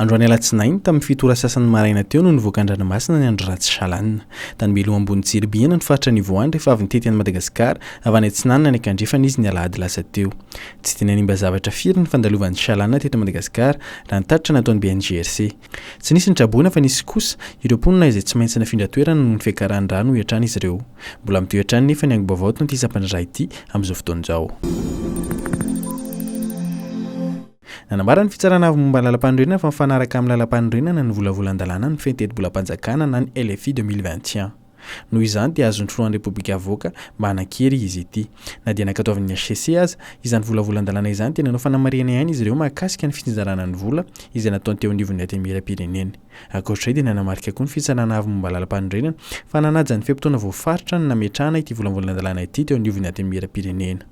Androany alatsinainy, tamin'ny fito ora sasany maraina teo no nivoaka an-dranomasina ny andro ratsy Shalane. Tany Beloha ambony Tsiribihina no faritra nivoahany rehefa avy nitety an'i Madagasikara avy any atsinanana any ankandrefana izy ny alahady lasa teo. Tsy dia nanimba zavatra firy ny fandalovan'i Shalane teto Madagasikara, raha ny tatitra nataon'ny BNGRC. Tsy nisy ny traboina fa nisy kosa ireo mponina izay tsy maintsy nafindra toerana noho ny fiakaran'ny rano hoy hatrany izy ireo. Mbola mitohy hatrany nefa ny angom-baovao eto amin'ity sampan-draharaha ity amin'izao fotoana izao. Nanambara ny Fitsarana Avo momba ny Lalampanorenana fa mifanaraka amin'ny Lalampanorenana ny volavolan-dalàna mifehy ny tetibolam-panjakana na ny LFI 2021. Noho izany dia azon'ny Filohan'ny Repoblika avoaka mba hanan-kery izy ity. Na dia nankatoavin'ny hcc aza izany volavolan-dalàna izany dia nanao fanamarihana ihany izy ireo mahakasika ny fitsinjarana ny vola izay nataony teo anivon'ny Antenimierampirenena. Ankoatra izay dia nanamarika koa ny Fitsarana Avo momba ny Lalampanorenana fa nanaja ny fe-potoana voafaritra ny nametrahana ity volavolan-dalàna ity teo anivon'ny Antenimierampirenena.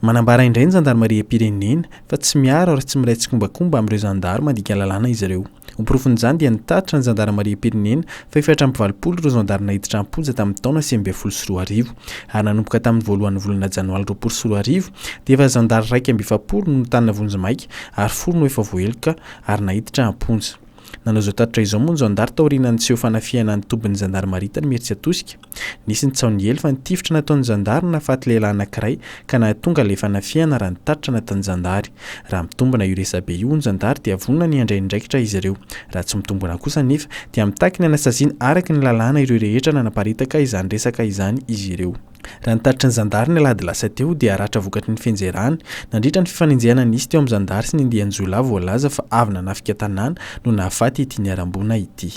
Manambara indray ny zandarimariam-pirenena fa tsy miaro ary tsy miray tsikombakomba amin'ireo zandary mandika lalàna izy ireo. Ho porofon'izany dia nitatitra ny zandarimariam-pirenena fa 84 ireo zandary naiditra am-ponja tamin'ny taona 2019 ary nanomboka tamin'ny voalohan'ny volana janoary 2020 dia efa zandary 41 no notanina vonjimaika ary folo no efa voaheloka ary naiditra am-ponja. Nanao izao tatitra izao moa ny zandary taorian'ny niseho fanafihana ny tobin'ny zandarimaria tany Imerintsiatosika. Nisy ny tsaho niely fa ny tifitra nataon'ny zandary no nahafaty lehilahy anankiray ka nahatonga ilay fanafihana raha ny tatitra nataon'ny zandary. Raha mitombina io resabe io hoy ny zandary dia vonona ny handray andraikitra izy ireo. Raha tsy mitombina kosa anefa dia mitaky ny hanasaziana araka ny lalàna ireo rehetra nanaparitaka izany resaka izany izy ireo. Raha ny tatitry ny zandary ny alahady lasa teo dia ratra vokatry ny fianjerany nandritra ny fifanenjehana nisy teo amin'ny zandary sy ny andian-jiolahy voalaza fa avy nanafika tanàna no nahafaty ity niharam-boina ity.